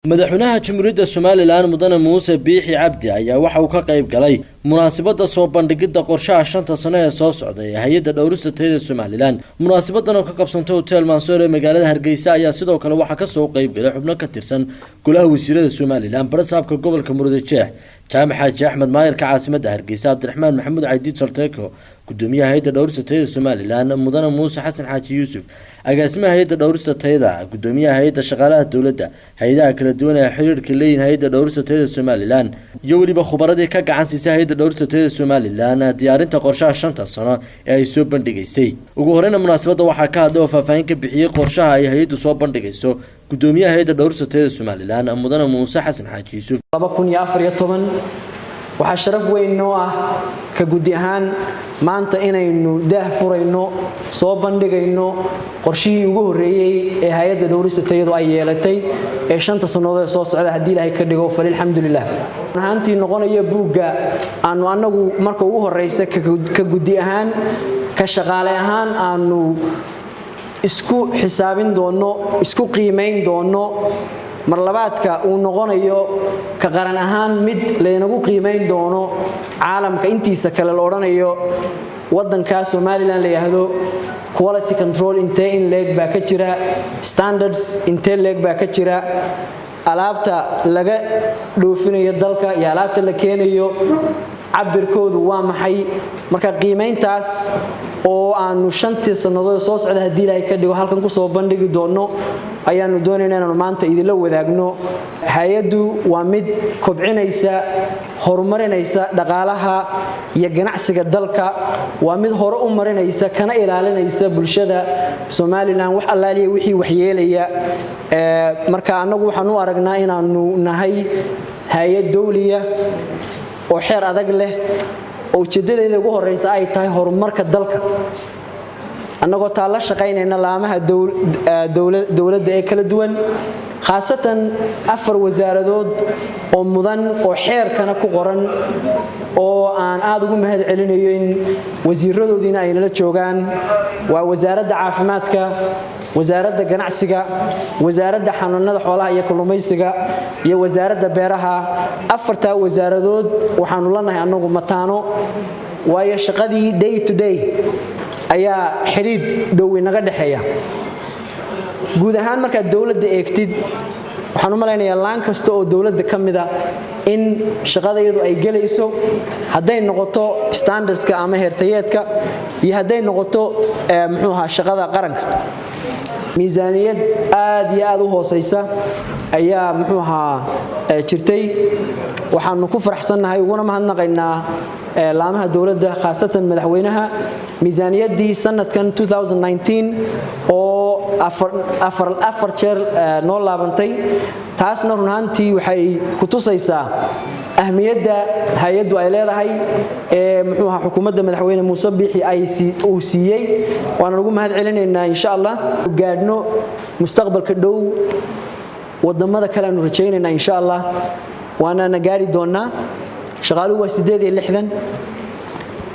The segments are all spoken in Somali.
Madaxweynaha Jamhuuriyadda Somaliland, Mudane Muuse Biixi Cabdi, ayaa waxa uu ka qayb galay munaasabadda soo bandhigidda qorshaha 5-ta sano ee soo socda ee Hay-adda Dhowrista Tayada Somaliland. Munaasabadan oo ka qabsantay Hotel Mansoor ee magaalada Hargeysa ayaa sidoo kale waxaa kasoo qayb galay xubno ka tirsan Golaha Wasiirada Somaliland, barasaabka gobolka Muruda Jeex Jaamac Xaaji Axmed, maayarka caasimadda Hargeysa Cabdiraxmaan Maxamuud Caydiid Solteeko, gudoomiyaha Hay-adda Dhowrista Tayada Somaliland Mudane Muuse Xasan Xaaji Yuusuf, agaasimaha Hay-adda Dhowrista Tayada, gudoomiyaha Hay-adda Shaqaalaha Dowladda, hay-adaha kala duwan ee xiriirka leeyihin Hay-adda Dhowrista Tayada Somaliland iyo weliba khubaradii ka gacan siisay Hay-adda Dhowrista Tayada Somaliland diyaarinta qorshaha 5-ta sano ee ay soo bandhigaysay. Ugu horeyna munaasabadda waxaa ka hadlay oo faahfaahin ka bixiyey qorshaha ay hay-addu soo bandhigayso gudoomiyaha Hay-adda Dhowrista Tayada Somaliland, Mudane Muuse Xasan Xaaji Yuusuf. Waxaa sharaf weyn noo ah ka guddi ahaan maanta inaynu daah furayno, soo bandhigayno qorshihii ugu horreeyey ee Hay-adda Dhowrista Tayadu ay yeelatay ee 5-ta sannadood ee soo socda, haddii Ilaahay ka dhigo. Falilxamdulilah, ahaantii noqonaya buugga aanu annagu marka ugu horraysa ka guddi ahaan, ka shaqaale ahaan, aanu isku xisaabin doonno, isku qiimayn doonno, marlabaadka uu noqonayo ka qaran ahaan mid laynagu qiimayn doono caalamka intiisa kale, la odhanayo waddankaa Somaliland la yidhaahdo quality control intee in leeg baa ka jira, standards intee leeg baa ka jira, alaabta laga dhoofinayo dalka iyo alaabta la keenayo cabirkoodu waa maxay. Marka qiimayntaas oo aanu 5-tii sannadood soo socda, haddii Ilaahay ka dhigo, halkan kusoo bandhigi doonno ayaanu doonayna inaanu maanta idinla wadaagno. Hay-addu waa mid kobcinaysa, horumarinaysa dhaqaalaha iyo ganacsiga dalka, waa mid hore u marinaysa kana ilaalinaysa bulshada Somaliland wax allaaliya wixii waxyeelaya. Marka annagu waxaan u aragnaa inaanu nahay hay-ad dowliya oo xeer adag leh, oo ujeeddadeeda ugu horeysa ay tahay horumarka dalka, annagoo taa la shaqaynayna laamaha dowladda ee kala duwan, khaasatan afar wasaaradood oo mudan oo xeerkana ku qoran, oo aan aad ugu mahad celinayo in wasiiradoodiina ay nala joogaan. Waa Wasaaradda Caafimaadka, Wasaaradda Ganacsiga, Wasaaradda Xanaanada Xoolaha iyo Kalluumaysiga iyo Wasaaradda Beeraha. Afartaa wasaaradood waxaanu lanahay annagu mataano, waayo shaqadii day to day ayaa xidhiidh dhow inaga dhexeeya. Guud ahaan markaad dowladda eegtid, waxaan u malaynayaa laan kasta oo dowladda ka mida in shaqadayadu ay gelayso, hadday noqoto standardska ama heertayeedka iyo hadday noqoto, muxuu ahaa, shaqada qaranka. Miisaaniyad aad iyo aad u hoosaysa ayaa, muxuu ahaa, jirtay. Waxaanu ku faraxsannahay uguna mahadnaqaynaa laamaha dowladda, khaasatan madaxweynaha, miisaaniyaddii sanadkan oo afar jeer noo laabantay. Taasna run ahaantii waxay ku tusaysaa ahmiyadda hay-addu ay leedahay ee, muxuu ahaa, xukuumadda madaxweyne Muuse Biixi ay uu siiyey. Waana ugu mahad celinaynaa. Insha Allah gaadhno mustaqbalka dhow wadamada kale aanu rajaynaynaa, insha Allah waanana gaari doonaa. Shaqaaluhu waa 68,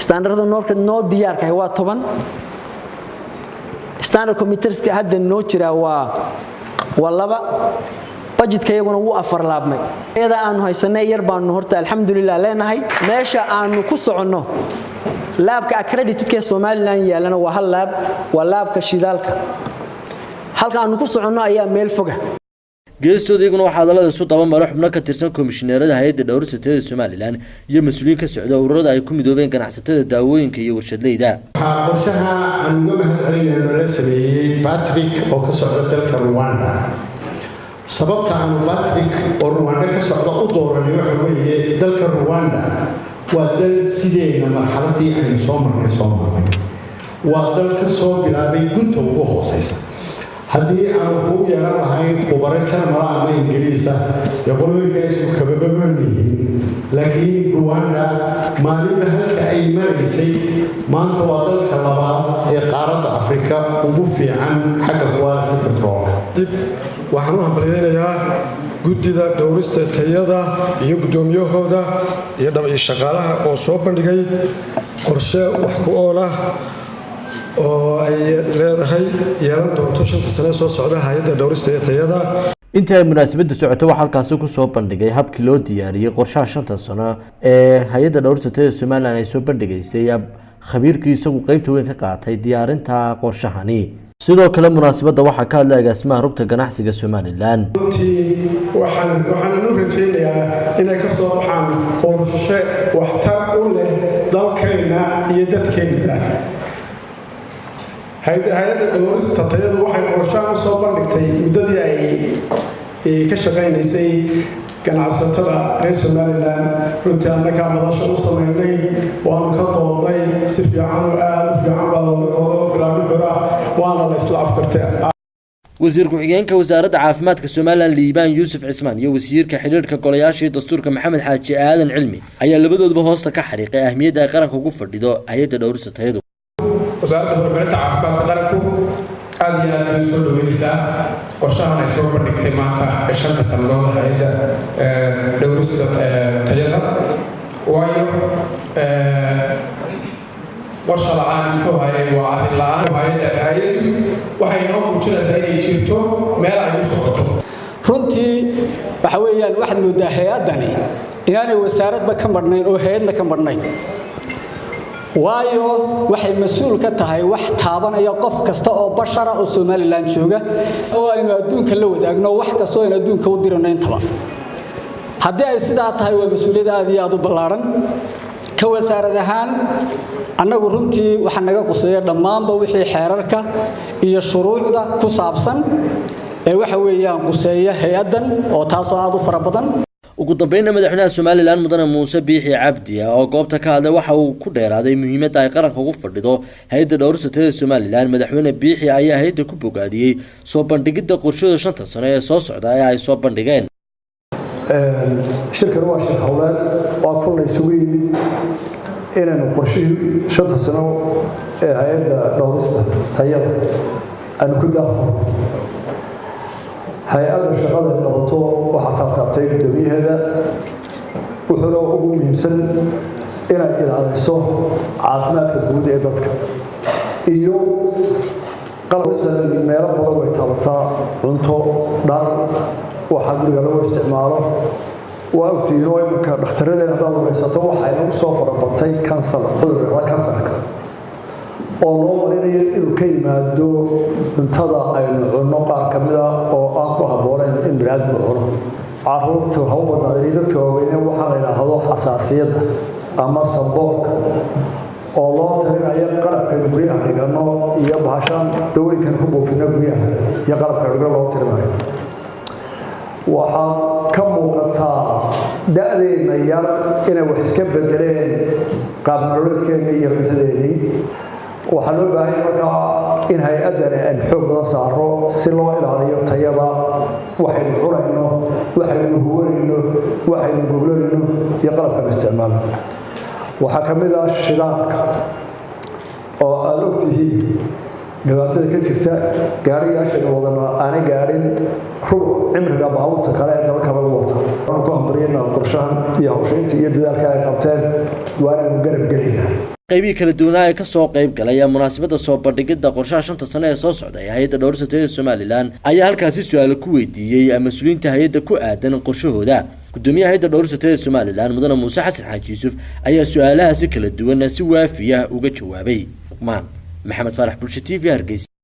standardada noorka noo diyaarkahay waa 10, standard committeeska hadda noo jiraa waa laba, budgetka iyaguna wuu afar laabmay. Iyada aanu haysanay yar baanu horta alxamdulilah leenahay. Meesha aanu ku soconno, labka accreditedka ee Somaliland yaalana waa hal lab, waa labka shidaalka. Halka aanu ku soconno ayaa meel foga. Geestooda iyaguna waxaa hadallada isu daba maro xubno ka tirsan komishineerada Hay-adda Dhowrista Tayada Somaliland iyo mas-uuliyiin ka socda ururada ay ku midoobeen ganacsatada daawooyinka iyo warshadleyda. Waxaa qorshaha aan uga mahad celinayno la sameeyey Patrick oo ka socda dalka Ruwanda. Sababta aanu Patrick oo Ruwanda ka socda u dooranay waxa weeye, dalka Ruwanda waa dal sideenna marxaladii aynu soo marnay soo marnay, waa dal ka soo bilaabay gunta ugu hooseysa. Haddii aanu kuu yeelan lahayn khubaro Jarmala ama Ingiriisa dee qolooyinka isku kabababan yihiin, laakiin Ruwanda maalinba halka ay maraysay, maanta waa dalka labaad ee qaaradda Afrika ugu fiican xagga quality controlka. Dib waxaan u hambalyaynayaa guddida dhowrista tayada iyo guddoomiyahooda iyo shaqaalaha oo soo bandhigay qorshe wax ku ool ah oo ay leedahay, yeelan doonto 5-ta sane soo socda Hay-adda Dhowrista iyo Tayada. Intii ay munaasabadda socoto, waxaa halkaasi kusoo bandhigay habkii loo diyaariyey qorshaha 5-ta sano ee hay-adda dhowrista tayada Somalilan ay soo bandhigaysay, khabiirkii isagu qeybta weyn ka qaatay diyaarinta qorshahani. Sidoo kale munaasabadda waxaa ka hadlay agaasimaha Rugta Ganacsiga Somalilan. Runtii waxaanan u rajaynayaa inay ka soo baxaan qorshe waxtar u leh dalkeenna iyo dadkeennaba. Hay-adda dhowrista tayadu waxay qorshahan u soo bandhigtay muddadii ay ka shaqaynaysay ganacsatada reer Somalilan. Runtii annagaa madasha u samaynay, waanu ka doodnay si fiican oo aada u fiican baa looga bilaabin xuraa, waana la isla afgartay. Wasiir ku-xigeenka Wasaaradda Caafimaadka Somalilan, Liibaan Yuusuf Cismaan, iyo wasiirka xidhiirka golayaashii dastuurka, Maxamed Xaaji Aadan Cilmi, ayaa labadooduba hoosta ka xariiqay ahmiyadda ay qaranka ugu fadhido hay-adda dhowrista tayadu. Wasaaradda Horumarinta Caafimaadka Qaranku aad iyo aad bay soo dhaweynaysaa qorshahan ay soo bandhigtay maanta ee 5-ta sannadood hay-adda dhowrista tayada, waayo qorshe la-aan muxuu hayay waa arrin la-aan. Hay-addu waxay inoo muujinaysaa inay jirto meel ay u socoto. Runtii waxa weeyaan, waxaad moodaa hay-addani inaanay wasaaradba ka madhnayn oo hay-adna ka madhnayn, waayo waxay mas-uul ka tahay wax taabanaya qof kasta oo bashara oo Somalilan jooga, oo aynu adduunka la wadaagno, wax kasta oo aynu adduunka u dirano intaba. Haddii ay sidaa tahay, waa mas-uuliyad aad iyo aad u ballaadhan. Ka wasaarad ahaan, annagu runtii waxaa naga quseeya dhammaanba wixii xeerarka iyo shuruucda ku saabsan ee waxa weeyaan quseeya hay-addan, oo taasoo aad u fara badan. Ugu dambeynna, madaxweynaha Somalilan, mudane Muuse Biixi Cabdi, oo goobta ka hadlay, waxa uu ku dheeraaday muhiimadda ay qaranka ugu fadhido hay-adda dhowrista tayada Somalilan. Madaxweyne Biixi ayaa hay-adda ku bogaadiyey soo bandhigidda qorshada 5-ta sano ee soo socda ee ay soo bandhigeen. Shirkan waa shir howleed, waa kun la isugu yimid inaynu qorshihii 5-ta sano ee hay-adda dhowrista tayada aanu ku daahfurno. Hay-adda shaqada qabato waxaa taabtaabtay guddoomiyaheeda, wuxuuna ugu muhiimsan inay ilaaliso caafimaadka guud ee dadka iyo qalabista. Meelo badan way taabataa: cunto, dhar, waxa guriga lagu isticmaalo. Waa ogtihiin oo iminka dhakhtaradeen haddaad waraysato, waxa inagu soo farabatay kansar, cudurka kansarka oo loo marinayo inuu ka yimaado cuntada aynu cunno qaar ka mida oo aan ku habboonayn in biniaadmigu cuno. Caruurta ha u badnaadeen, dadka waaweyne, waxaa la yidhaahdo xasaasiyadda ama samboorka, oo loo talinayo qalabkaynu guryaha dhigano iyo bahashaan dawooyinkan ku buufino guryaha iyo qalabkaynu dhigano loo tirinayo. Waxaa ka muuqataa da-deenna yar inay wax iska bedeleen qaab nololeedkeennii iyo cuntadeennii. Waxaa loo baahanya markaa in hay-addani aynu xoog badan saaro si loo ilaaliyo tayada waxaynu cunayno, waxaynu huwanayno, waxaynu goglanayno iyo qalabkanu isticmaalno. Waxaa ka mid ah shidaalka, oo aada ogtihiin dhibaatada ka jirta. Gaarigaashaynu wadana aanay gaadhin rubuc cimriga baabuurta kale ee dalka lagu wata. Waanu ku hambaryaynaa qorshahan iyo hawshaynta iyo dadaalka ay qabteen, waanaynu garab gelaynaa. Qaybihii kala duwanaa ee kasoo qayb galay munaasabadda soo bandhigidda qorshaha 5-ta sano ee soo socda ee hay-adda dhowrista tayada Somalilan ayaa halkaasi su-aalo ku weydiiyey mas-uuliyiinta hay-adda ku aadan qorshahooda. Gudoomiyaha hay-adda dhowrista tayada Somalilan, mudane Muuse Xasan Xaaji Yuusuf, ayaa su-aalahaasi kala duwan si waafiya uga jawaabay. Luqmaan Maxamed Faarax, Bulsha TV, Hargeysa.